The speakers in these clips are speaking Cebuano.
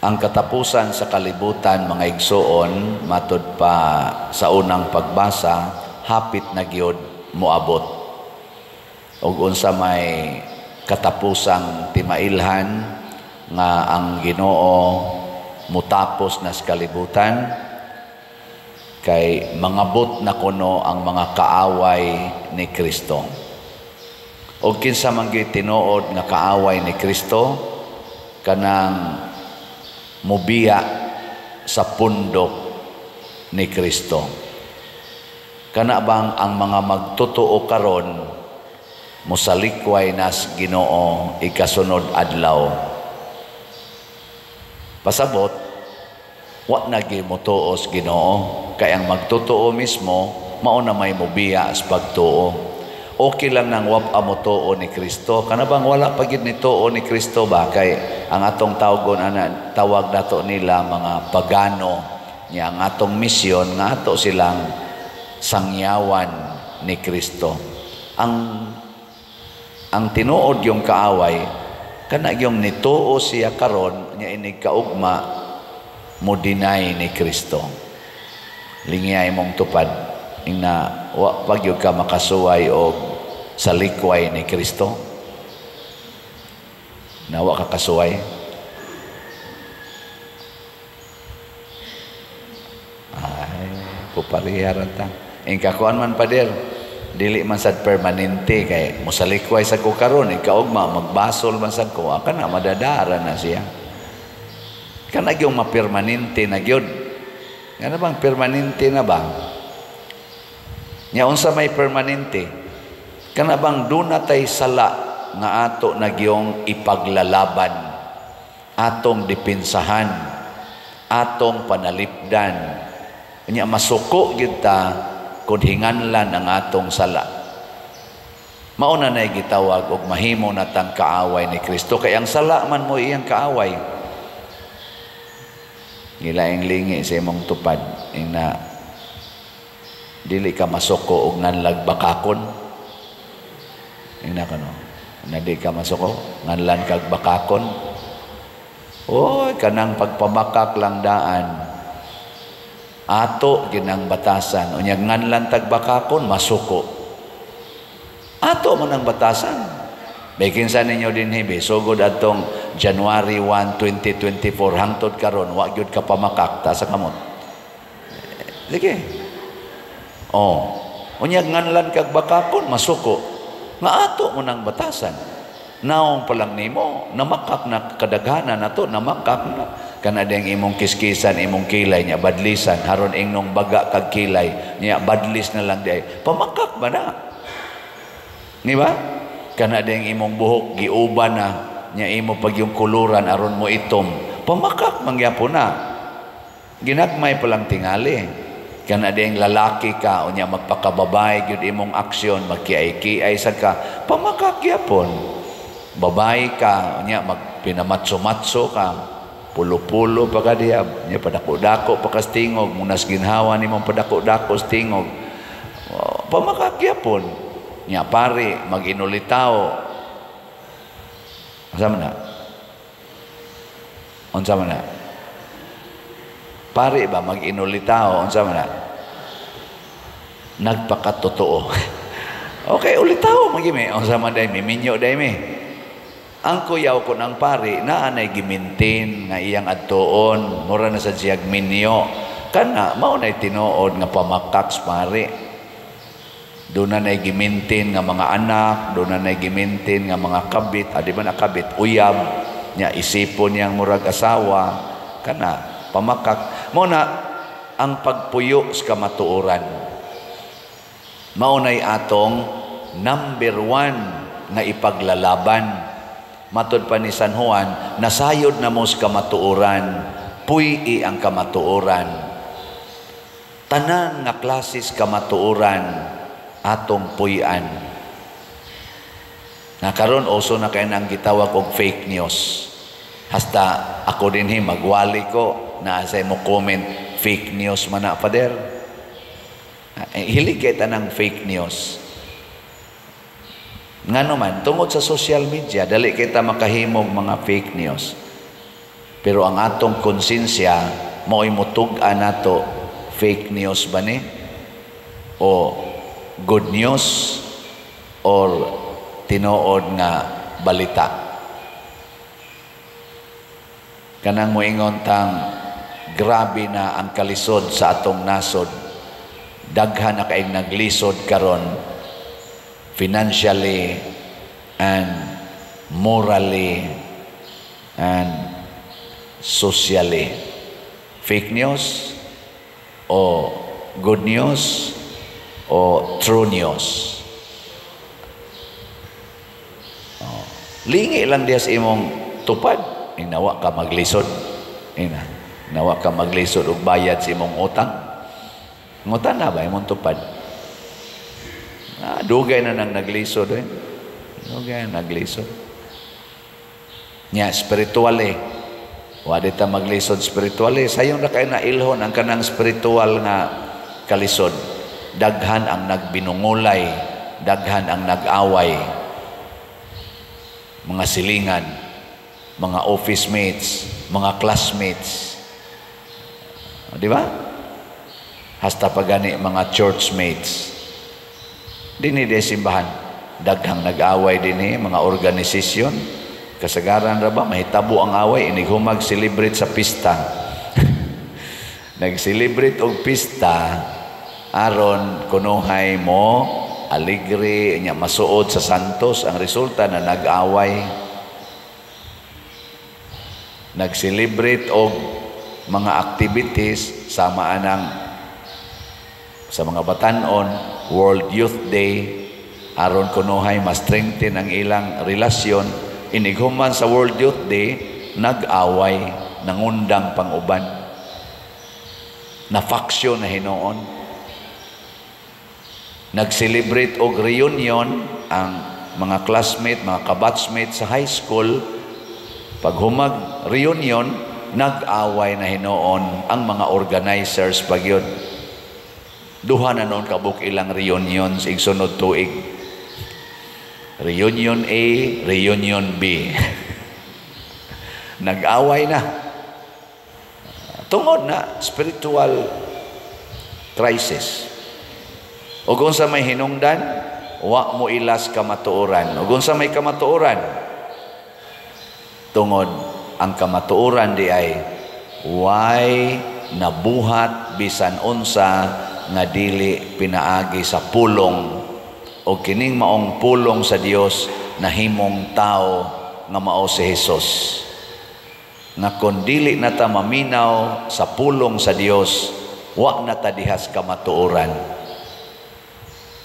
Ang katapusan sa kalibutan, mga igsuon, matud pa sa unang pagbasa, hapit na gyud moabot. Ug unsa may katapusang timailhan nga ang Ginoo mutapos na sa kalibutan, kay mangabot na kuno ang mga kaaway ni Kristo. Og kinsa man gyud tinuod nga kaaway ni Kristo? Kanang mubiya sa pundok ni Kristo. Kana bang ang mga magtotoo karon mosalikway nas Ginoo ikasunod adlaw? Pasabot, wa na gyud motuo sa Ginoo, kay ang magtotoo mismo mao na may mubiya sa pagtuo. Okay lang nang wa pa motuo ni Kristo. Kana bang wala pa gyud ni tuo ni Kristo ba, kay ang atong tawgon ana, tawag nato nila mga pagano. Nya ang atong misyon nga ato silang sangyawan ni Kristo. Ang tinuod yung kaaway kana yung nituo siya karon nya inig kaugma mo deny ni Kristo. Lingiyay mong tupad ingna wa pa gyud ka makasuway og salikway ni Kristo. Na wa ka kasuway. Ay, pupariharan ta. Ingkakuan man, pader, dili man sad permanente, kay mosalikway sa ko karon, ikaugma magbasol man sad ko, kana madadara na siya. Kana gyud mapermanente na gyud. Ngano bang permanente na ba? Nya unsa may permanente? Kana bang duna tay sala nga ato na gyung ipaglalaban, atong depensahan, atong panalipdan. Nya masuko gyud ta kun hinganlan ang atong sala. Mao na nay gitawag og mahimo natang kaaway ni Kristo, kay ang sala man mo iyang kaaway. Gilaing lingi sa imong tupad ingna dili ka masuko og nganlag bakakon. Ingna kano, na di ka masuko nganlan kag bakakon. Oy, kanang pagpamakak lang daan ato ginang batasan. Unya nganlan tag bakakon, masuko. Ato man ang batasan. May kinsa ninyo dinhi be sugod atong January 1, 2024 hangtod karon wa gyud ka pamakak ta sa kamot. Sige. Oh, unya nganlan kag bakakon, masuko. Nga ato mo nang batasan. Naong pa lang nimo, namakak na kadaghanan nato, namakak na. Kana ding imong kiskisan, imong kilay nya badlisan, haron ingnong baga kag kilay nya badlis na lang di. Pamakak ba na? Di ba? Kana ding imong buhok giuban na nya imo pag yung kuluran aron mo itom. Pamakak mangyapon na. Ginagmay pa lang tingali. Kana ding lalaki ka unya magpakababae gyud imong aksyon, magkiay-kiay sa ka, pamakak gyapon. Babae ka unya magpinamatso-matso ka, pulo-pulo pa ka diya, nya padako-dako pa ka sa tingog, munas ginhawa nimong padako-dako sa tingog. Pamakak gyapon. Nya pare maginulitaw. Unsa man na? Unsa man na? Pare ba mag-inulitaw? Unsa man na? Nagpakatotoo. Okay, ulitaw magimi. Unsa man day miminyo day mi. Ang kuyaw ko ng pare naa nay gimintin nga iyang adtuon, mura na sad siyag minyo. Kana mao nay tinuod nga pamakak sa pare. Doon na nay gimintin nga mga anak, doon na nay gimintin nga mga kabit, di ba na kabit, uyab, nya isipon niyang murag asawa, kana pamakak. Mao na ang pagpuyo sa kamatuoran. Mao nay atong number 1 nga ipaglalaban. Matod pa ni San Juan, nasayod na mo sa kamatuoran, puy-i ang kamatuoran. Tanan nga klases kamatuoran atong puy-an. Na karon uso na kay nang gitawag og fake news. Hasta ako dinhi magwali ko na sa mo comment fake news man na, pader. Hilig kay tanang fake news. Ngano man, tungod sa social media, dali kita makahimog mga fake news. Pero ang atong konsensya mao'y mutug-an nato, fake news ba ni o good news or tinuod nga balita. Kanang moingon tang grabe na ang kalisod sa atong nasod, daghan na kaayong naglisod karon financially and morally and socially. Fake news o good news o true news? Oh. Lingi lang diya sa imong tupad. Inawa ka maglisod. Ina, nawa ka maglisod og bayad sa imong utang. Ngutan na ba imong tupad? Ah, dugay na nang naglisod eh. Dugay na naglisod. Nya spiritually. Wa di ta maglisod spiritually. Sayon ra kay na ilhon ang kanang spiritual nga kalisod. Daghan ang nagbinungulay, daghan ang nag-away. Mga silingan, mga office mates, mga classmates. Di ba? Hasta pa gani mga church mates. Dini de simbahan, daghang nag-away dinhi, mga organisasyon. Kasagaran ra ba mahitabo ang away inig humag celebrate sa pista. Nag-celebrate og pista aron kunuhay mo aligre nya masuod sa santos, ang resulta na nag-away. Nag-celebrate og mga activities sama anang sa mga batanon, World Youth Day, aron kunuhay mas strengthen ang ilang relasyon, inighuman sa World Youth Day nag-away, nangundang pang-uban, na faction na hinuon. Nag-celebrate og reunion ang mga classmate, mga kabatchmate sa high school, paghumag reunion nag-away na hinuon ang mga organizers pagyud. Duha na noon kabuk ilang reunions igsunod tuig. Reunion A, Reunion B. Nag-away na. Tungod na spiritual crisis. O kung sa may hinungdan, wa mo ilas kamatuoran. O kung sa may kamatuoran, tungod ang kamatuoran di ay way nabuhat bisan unsa nga dili pinaagi sa pulong, o kining maong pulong sa Dios nahimong tao nga mao si Jesus. Nga kon dili na ta maminaw sa pulong sa Dios, wa na ta dihas kamatuoran.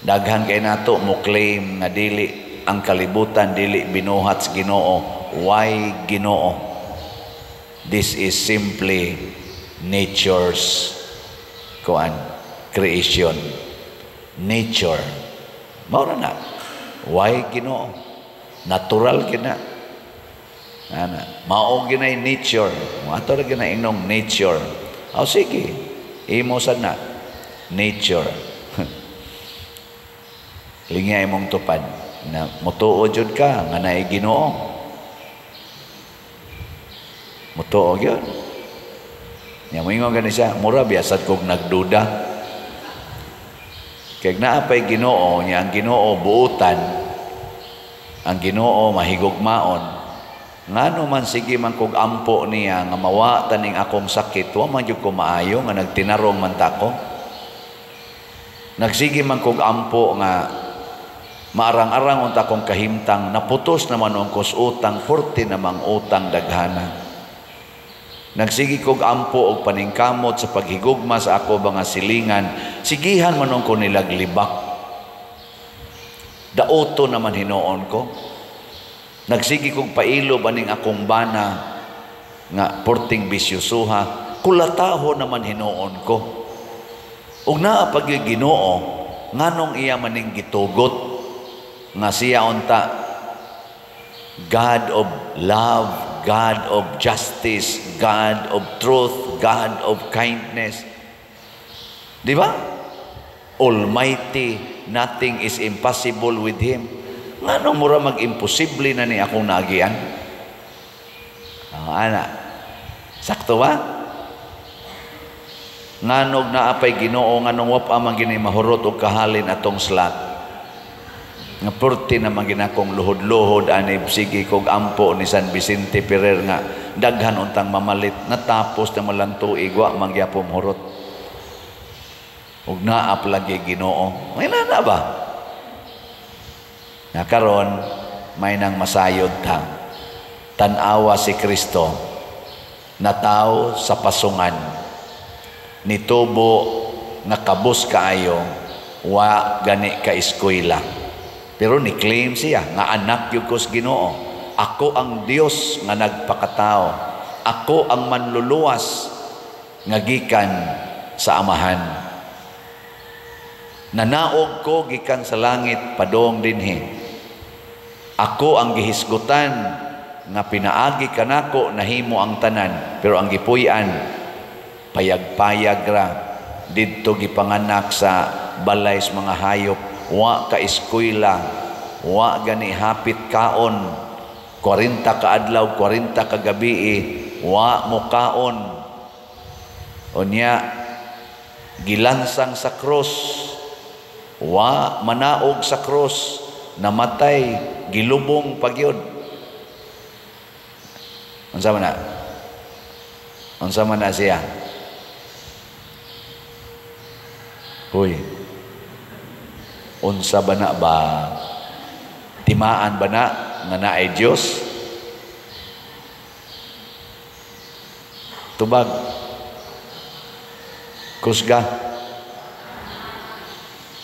Daghan kay nato mo claim nga dili ang kalibutan dili binuhat sa Ginoo. Why Ginoo? This is simply nature's kuan, creation. Nature. Mao ra na. Why Ginoo? Natural kina. Ana, mao ginay nature. Ato ra gina inong nature. Aw sige, imo sad na nature. Lingya imong tupad na mutuo jud ka nga naay Ginoo. Mutuo gyud. Nya moingon gani siya, mura biasad kog nagduda. Kay naa pay Ginoo, nya ang Ginoo buutan, ang Ginoo mahigugmaon. Ngano man sige man kog ampo niya nga mawa taning akong sakit, wa man jud ko maayo nga nagtinarong man ta ko. Nagsige man kog ampo nga maarang-arang unta akong kahimtang, naputos naman ang kos utang, 40 namang utang daghana. Nagsige kog ampo og paningkamot sa paghigugma sa ako mga silingan, sigihan man ko nilag libak. Daoto naman hinuon ko. Nagsige kog pailob aning akong bana nga porting bisyusuha, kulataho naman hinuon ko. Ug naa pag Ginoo, nganong iya maning gitugot nga siya unta God of love, God of justice, God of truth, God of kindness. Di ba? Almighty, nothing is impossible with Him. Ngano mura mag-imposible na ni akong naagian? Ah, ana. Sakto ba? Nganog naa pay Ginoo, nganong wa pa man gini mahurot og kahalin atong slat? Nga purti naman ginakong luhod-luhod ani, sige kog ampo ni San Vicente Ferrer nga daghan untang mamalit, natapos na malang tuig, wa man gyapon hurot. Ug naa pa lagi Ginoo. May nana ba? Nga karon may nang masayod ta. Tan-awa si Kristo nataw sa pasungan, nitubo nga kabus kaayo, wa gani ka eskwela, pero ni claim siya nga anak gyud ko sa Ginoo. Ako ang Dios nga nagpakatao, ako ang manluluwas nga gikan sa Amahan, nanaog ko gikan sa langit padong dinhi, ako ang gihisgutan nga pinaagi kanako nahimo ang tanan. Pero ang gipuy-an, payag-payag ra didto, gipanganak sa balay sa mga hayop, wa ka eskwela, wa gani hapit kaon, 40 ka adlaw, 40 ka gabi wa mo kaon. Unya gilansang sa krus, wa manaog sa krus, namatay, gilubong pagyud. Unsa man na? Unsa man na siya? Hoy. Unsa ba na ba? Timaan ba na nga naay Dios? Tubag. Kusga.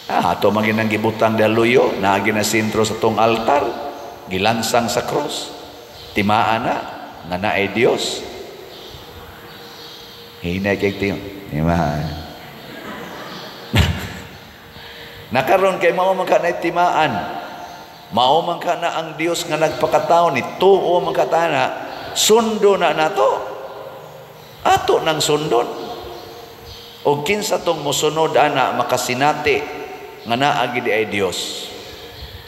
Ato man ginang gibutang daluyo, naagi na sentro sa tong altar, gilansang sa krus. Timaan na nga naay Dios. Hinay kay tiyo. Timaan. Nakaron kay mao man ka na timaan. Mao man ka na ang Dios nga nagpakatao ni tuo man ka tana, sundo na nato. Ato nang sundon. Og kinsa tong mosunod ana makasinati nga naa gid ay Dios.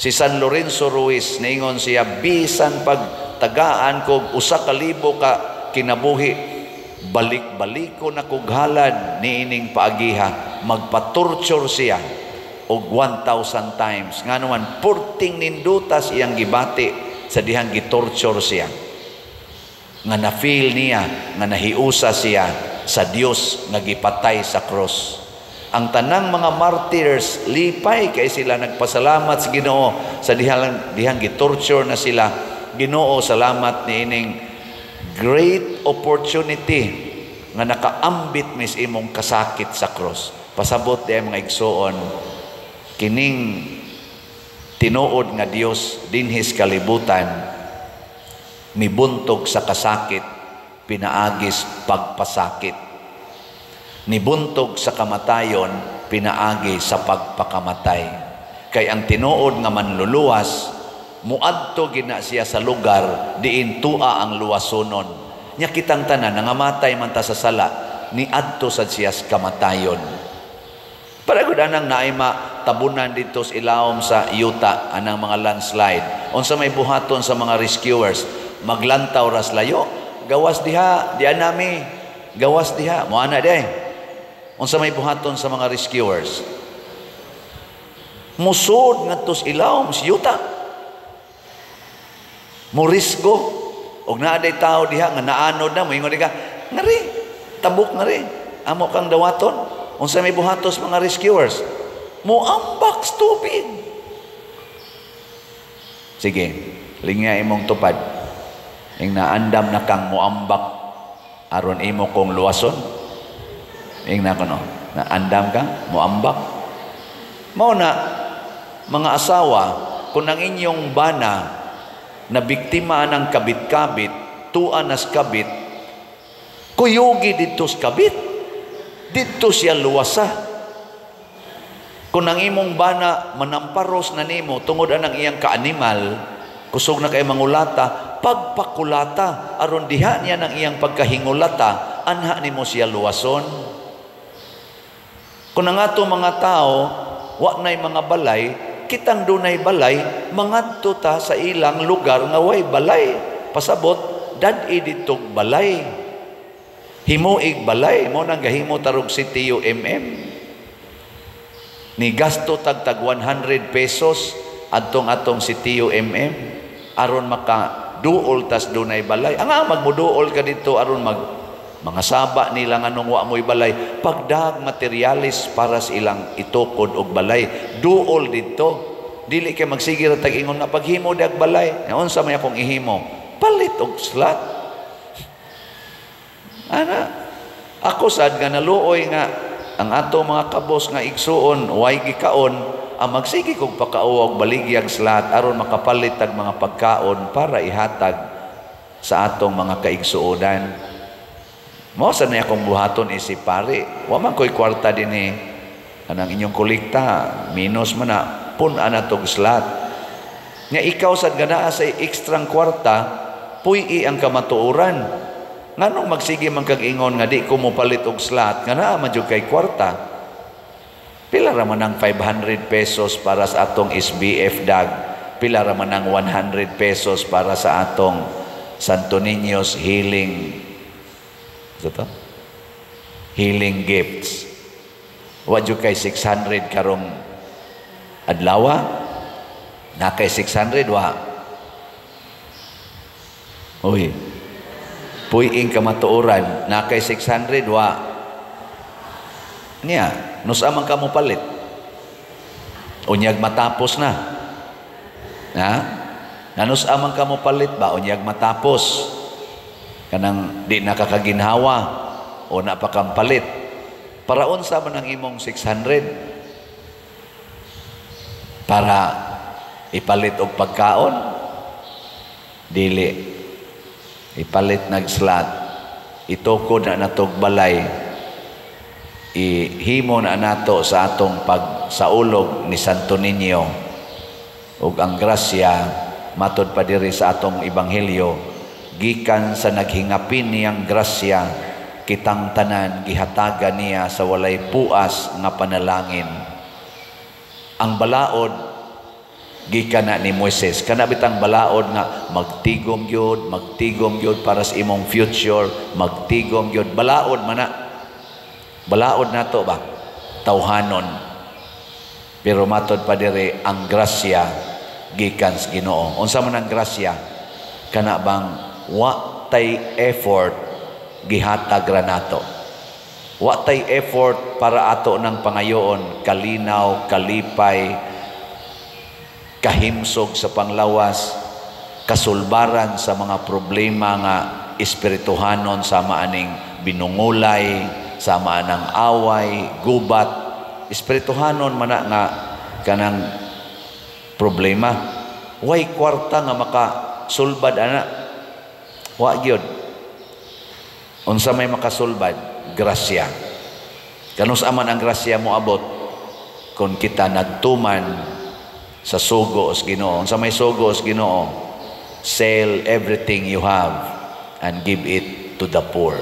Si San Lorenzo Ruiz niingon siya, bisan pagtagaan kog 1,000 ka kinabuhi, balik-baliko na kog halad niining paagiha. Magpatorture siya og 1,000 times. Nga naman, purting nindutas iyang gibati sa dihang gitorture siya. Nga na-feel niya, nga nahiusa siya sa Dios nga gipatay sa cross. Ang tanang mga martyrs, lipay kay sila, nagpasalamat sa Ginoo sa dihang gitorture na sila. Ginoo, salamat niining great opportunity nga nakaambit mis imong kasakit sa cross. Pasabot di mga igsoon, kining tinuod nga Dios dinhis kalibutan mibuntog sa kasakit pinaagis pagpasakit, nibuntog sa kamatayon pinaagi sa pagpakamatay. Kay ang tinuod nga manluluwas muadto gina siya sa lugar diin tua ang luwasonon. Nya kitang tanan nangamatay man ta sa sala, niadto sad siya sa kamatayon. Para gud anang naay matabunan dito sa ilawom sa yuta anang mga landslide. Unsa may buhaton sa mga rescuers? Maglantaw ras layo, gawas diha, diha nami, gawas diha, mo ana day. Unsa may buhaton sa mga rescuers? Musod ngadto sa ilawom sa yuta. Morisgo og naa day tao diha nga naanod na, moingon ka, ngari, tabok ngari, amo kang dawaton. Unsa may buhatos mga rescuers? Moambak sa tubig. Sige, lingya imong tupad. Ing naandam na kang moambak aron imo kong luwason. Ing na kuno, naandam ka moambak. Mao na mga asawa, kung ang inyong bana na biktima ng kabit-kabit, tuan nas kabit, kuyugi dito sa kabit, dito siya luwasa. Kung ang imong bana manamparos na nimo tungod anang iyang kaanimal, kusog na kay mangulata, pagpakulata aron diha niya ng iyang pagkahingulata, anha nimo siya luwason. Kung ang ato mga tao wa nay mga balay, kitang dunay balay, mangadto ta sa ilang lugar nga way balay. Pasabot, dad-i ditog balay. Himuig balay mo nang gahimo tarog si TUMM. Ni gasto tagtag 100 pesos adtong atong si TUMM aron maka duol tas dunay balay. Ang magmuduol ka dito aron mag mga saba nila nganong wa mo'y balay. Pagdag materialis para sa ilang itukod og balay. Duol dito. Dili kay magsige ra tag ingon nga paghimo dag balay. Unsa may akong ihimo? Palit og slot. Ana, ako sad nga naluoy nga ang ato mga kabos nga igsuon way gikaon, ang magsige kog pakauwa og baligyag slot aron makapalit tag mga pagkaon para ihatag sa atong mga kaigsuonan. Mao sa na akong buhaton isip pare. Wa man ko'y kwarta dinhi. Kanang inyong kolekta, minus man na, pun-an na tog slot. Nga ikaw sad nga naa sa ekstrang kwarta, puy-i ang kamatuoran. Nganong magsige man kag ingon nga di ko mopalit og slot, nga naa man jud kay kwarta. Pila ra man ang 500 pesos para sa atong SBF dag, pila ra man ang 100 pesos para sa atong Santo Niño's Healing, ito? Healing Gifts. Wa jud kay 600 karong adlawa? Na kay 600 wa? Uy. Puy-ing kamatuoran, na kay 600 wa? Niya, nusa man ka mo palit. Unyag matapos na. Ha? Nanusa man ka mo palit ba? Unyag matapos. Kanang di nakakaginhawa o napakampalit. Para unsa man ang imong 600? Para ipalit og pagkaon? Dili. Ipalit nag slot. Itukod na natog balay. Ihimo na nato sa atong pagsaulog ni Santo Niño. Ug ang grasya matod pa diri sa atong ebanghelyo, gikan sa naghingapin niyang grasya, kitang tanan gihatagan niya sa walay puas nga panalangin. Ang balaod gikan na ni Moises. Kana bitang balaod nga magtigom gyud para sa imong future, magtigom gyud. Balaod man na. Balaod nato ba? Tawhanon. Pero matod pa diri ang grasya gikan sa Ginoo. Unsa man ang grasya? Kana bang wa tay effort, gihatag ra nato. Wa tay effort para ato ng pangayoon kalinaw, kalipay, kahimsog sa panglawas, kasulbaran sa mga problema nga espirituhanon sama aning binungulay, sama anang away, gubat, espirituhanon man na nga kanang problema. Way kwarta nga makasulbad ana. Wa gyud. Unsa may makasulbad? Grasya. Kanus aman ang grasya mo abot kung kita nagtuman sa sugo sa Ginoo. Unsa may sugo sa Ginoo? Sell everything you have and give it to the poor.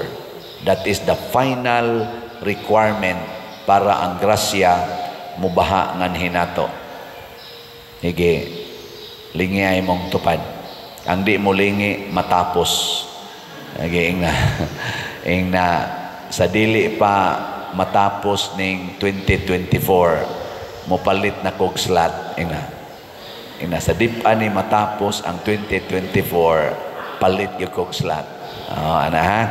That is the final requirement para ang grasya mubaha nganhi nato. Hige, lingi ay mong tupad. Ang di mo lingi, matapos. Hige, ingna, ingna, sa dili pa matapos ning 2024, mopalit na kog slot. Ingna, ingna, sa di pa ni matapos ang 2024, palit yung kog slot. Oh, ana ha?